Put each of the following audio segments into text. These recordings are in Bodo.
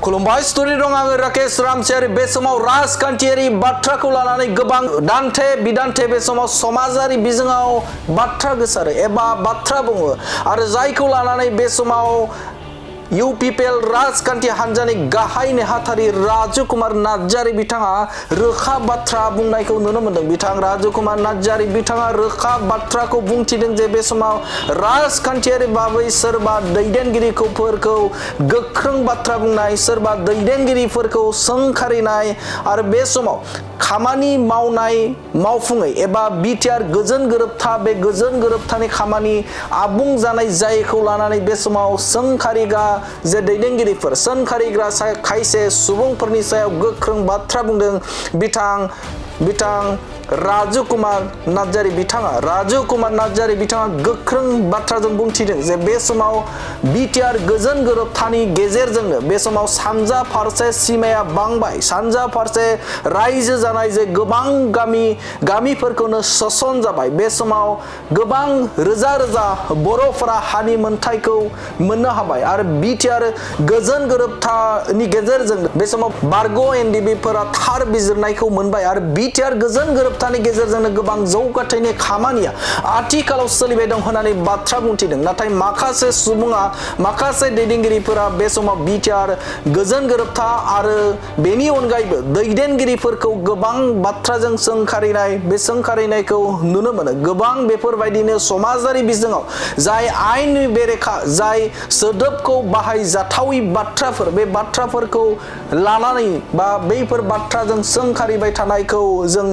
खुलुमबाय स्टोरी दं आङो राकेश रामसियारि बे समाव राजखान्थियारि बाथ्राखौ लानानै गोबां दान्थे बिदान्थे बे समाव समाजारि बिजोङाव बाथ्रा गोसारो एबा बाथ्रा बुङो आरो जायखौ लानानै बे समाव UPPL राजखान्थि हान्जानि गाहाय नेहाथारि राजु कुमार नार्जारि बिथाङा रोखा बाथ्रा बुंनायखौ नुनो मोन्दों। बिथां राजु कुमार नार्जारि बिथाङा रोखा बाथ्राखौ बुंथिदों जे बे समाव राजखान्थियारि बाबै सोरबा दैदेनगिरिफोरखौ गोख्रों बाथ्रा बुंनाय, सोरबा दैदेनगिरिफोरखौ सोंखारिनाय आरो बे समाव खामानि मावनाय मावफुङै एबा बिटिआर गोजोन गोरोबथा बे गोजोन गोरोबथानि खामानि आबुं जानाय जायखौ लानानै बे समाव सोंखारिगा जे दैदेनगिरिफोर सोंखारिग्रा खायसे सुबुंफोरनि सायाव गोख्रों बाथ्रा बुंदों बिथां राजु कुमार नार्जारि बिथाङा गोख्रों बाथ्राजों बुंथिदों जे बे समाव बिटिआर गोजोन गोरोबथानि गेजेरजोंनो बे समाव सानजा फारसे सीमाया बांबाय, सानजा फारसे रायजो जानाय जे गोबां गामिफोरखौनो सोसन जाबाय। बे समाव गोबां रोजा रोजा बर'फोरा हानि मोनथायखौ मोननो हाबाय आरो बिटिआर गोजोन गोरोबथानि गेजेरजों बे समाव बारग' एनडिबिफोरा थार बिजिरनायखौ मोनबाय आरो बिटिआर गोजोन गोरोबथानि गेजेरजोंनो गोबां जौगाथायनि खामानिया आथिखालाव सोलिबाय दं होननानै बाथ्रा बुंथिदों। नाथाय माखासे सुबुङा माखासे दैदेनगिरिफोरा बे समाव बिटिआर गोजोन गोरोबथा आरो बेनि अनगायैबो दैदेनगिरिफोरखौ गोबां बाथ्राजों सोंखारिनाय बे सोंखारिनायखौ नुनो मोनो। गोबां बेफोरबायदिनो समाजारि बिजोङाव जाय आयेननि बेरेखा जाय सोदोबखौ बाहायजाथावै बाथ्राफोर बे बाथ्राफोरखौ लानानै बा बैफोर बाथ्राजों सोंखारिबाय थानायखौ जों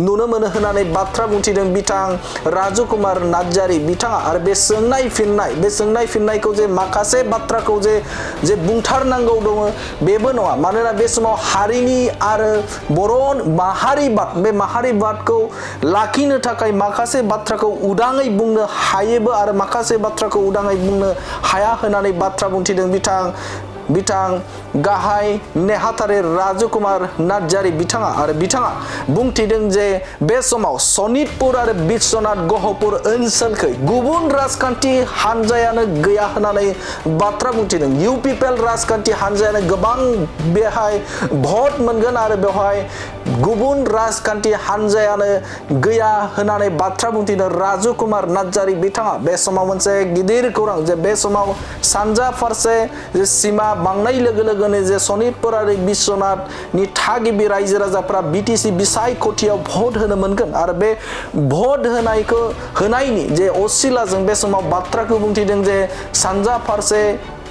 नुनो मोनो होननानै बाथ्रा बुंथिदों बिथां राजु कुमार नार्जारि बिथाङा आरो बे सोंनाय फिननायखौ जे माखासे बाथ्राखौ जे बुंथारनांगौ दङ बेबो नङा। मानोना बे समाव हारिनि आरो बर' माहारिबाद बे माहारिबादखौ लाखिनो थाखाय माखासे बाथ्राखौ उदाङै बुंनो हायोबो आरो माखासे बाथ्राखौ उदाङै बुंनो हाया होननानै बाथ्रा बुंथिदों बिथां गाहाय नेहाथारि राजु कुमार नार्जारि बिथाङा बुंथिदों जे बे समाव सनितपुर आरो बिश्वनाथ गहपुर ओनसोलखै गुबुन राजखान्थि हान्जायानो गैया होननानै बाथ्रा बुंथिदों। UPPL राजखान्थि हान्जायानो गोबां बेहाय भट मोनगोन आरो बेवहाय गुबुन राजखान्थि हान्जायानो गैया होननानै बाथ्रा बुंथिदों राजु कुमार नार्जारि बिथाङा। बे समाव मोनसे गिदिर खौरां जे बे समाव सानजा फारसे सीमा बांनाय लोगो लोगोनो जे सनितपुर आरो बिश्वनाथनि थागिबि रायजो राजाफ्रा BTC बिसायख'थियाव भट होनो मोनगोन आरो बे भट होनायनि जे असिलाजों बे समाव बाथ्राखौ बुंथिदों जे सानजा फारसे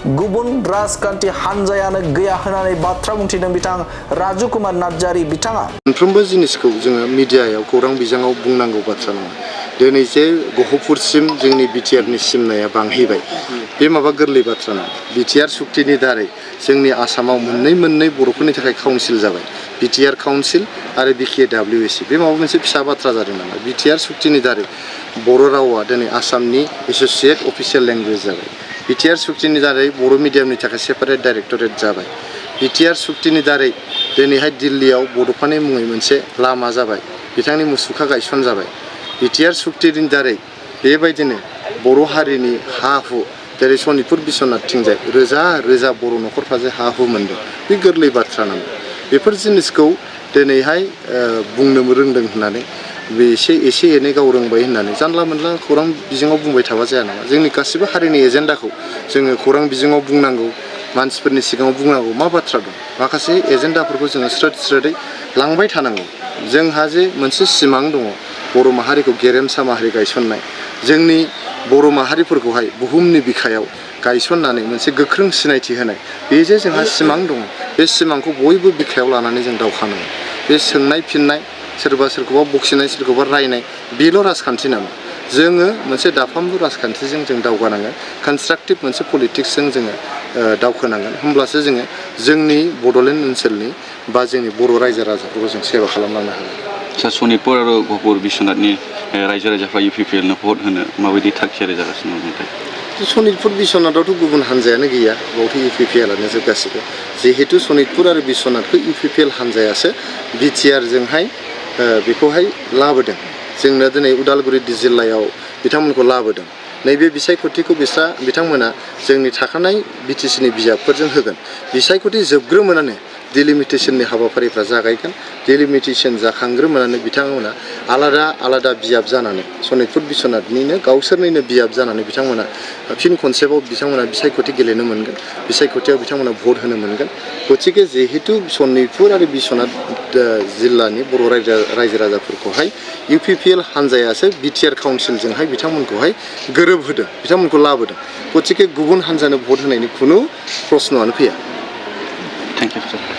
गुबुन राजखान्थि हान्जायानो गैया होननानै बाथ्रा बुंथिदों बिथां राजु कुमार नार्जारि बिथाङा। मोनफ्रोमबो जिनिसखौ जोङो मिडियायाव खौरां बिजोङाव बुंनांगौ बाथ्रा नङा। दिनै जे गहपुरसिम जोंनि बिटिआरनि सिमनाया बांहैबाय बे माबा गोरलै बाथ्रा नङा। बिटिआर सुक्तिनि दारै जोंनि आसामाव मोननै बर'फोरनि थाखाय काउन्सिल जाबाय, बिटिआर काउन्सिल आरो BKWSC। बे माबा मोनसे फिसा बाथ्रा जादों नामा? बिटिआर सुक्तिनि दारै बर' रावा दिनै आसामनि एस'सियेट अफिसियेल लेंगुवेज जाबाय। बिटिआर सुक्तिनि दारै बर' मिडियामनि थाखाय सेपारेट डाइरेक्टरेट जाबाय। बिटिआर सुक्तिनि दारै दिनैहाय दिल्लीयाव बड'फानि मुङै मोनसे लामा जाबाय, बिथांनि मुसुखा गायसन जाबाय। बिटिआर सुक्तिनि दारै बेबायदिनो बर' हारिनि हा हु जेरै सनितपुर बिश्वनाथथिंजाय रोजा रोजा बर' न'खरफ्रा जे हा हु मोनदों बे गोरलै बाथ्रा नङा। बेफोर जिनिसखौ दिनैहाय बुंनो रोंदों होननानै बे एसे एनै गाव रोंबाय होननानै जानला मोनला खौरां बिजोङाव बुंबाय थाबा जाया नामा? जोंनि गासिबो हारिनि एजेन्डाखौ जोङो खौरां बिजोङाव बुंनांगौ, मानसिफोरनि सिगाङाव बुंनांगौ। मा बाथ्रा दं? माखासे एजेन्डाफोरखौ जोङो स्रोदै लांबाय थानांगौ। जोंहा जे मोनसे सिमां दङ बर' माहारिखौ गेरेमसा माहारि गायसननाय, जोंनि बर' माहारिफोरखौहाय बुहुमनि बिखायाव गायसननानै मोनसे गोख्रों सिनायथि होनाय, बे जे जोंहा सिमां दङ बे सिमांखौ बयबो बिखायाव लानानै जों दावखानांगौ। बे सोंनाय फिननाय, सोरबा सोरखौबा बखिनाय सोरखौबा रायनाय बेल' राजखान्थि नामा? जोङो मोनसे दाफामलु राजखान्थिजों जों दावगानांगोन, कनस्ट्राक्टिभ मोनसे पलिटिक्सजों जोङो दावखोनांगोन। होमब्लासो जोङो जोंनि बड'लेण्ड ओनसोलनि बा जोंनि बर' रायजो राजाफोरखौ जों सेवा खालामलांनो हागोन। सनितपुर आरो गहपुर बिश्वनाथनि रायजो राजाफ्रा UPPLनो भट होनो माबायदि थागथियारि जागासिनो दं? सनितपुर बिश्वनाथावथ' गुबुन हान्जायानो गैया, बावथ' UPPLआनो जोब गासिबो। जिहेतु सनितपुर आरो बिश्वनाथखौ UPPL हान्जायासो बिटिआरजोंहाय बेखौहाय लाबोदों। जोंनो दिनै उदालगुरि जिल्लायाव बिथांमोनखौ लाबोदों। नैबे बिसायख'थिखौ बिथांमोना जोंनि थाखानाय बिटिसिनि बिजाबफोरजों होगोन बिसायख'थि जोबग्रोमोनानो डिलिमिटेसननि हाबाफारिफ्रा जागायगोन डिलिमिटेसन जाखांग्रोमोनानो बिथांमोना आलादा आलादा बिजाब जानानै सनितपुर बिश्वनाथनिनो गावसोरनिनो बिजाब जानानै बिथांमोना फिन खनसेबाव बिथांमोना बिसायख'थि गेलेनो मोनगोन बिसायख'थियाव बिथांमोना भट होनो मोनगोन गतिके जिहेतु सनितपुर आरो बिश्वनाथ जिल्लानि बर' रायजो राजाफोरखौहाय UPPL हान्जायासो बिटिआर काउन्सिलजोंहाय बिथांमोनखौहाय गोरोबहोदों बिथांमोनखौ लाबोदों गतिके गुबुन हान्जानो भट होनायनि खुनु प्रश्नआनो फैया थेंक इउ सार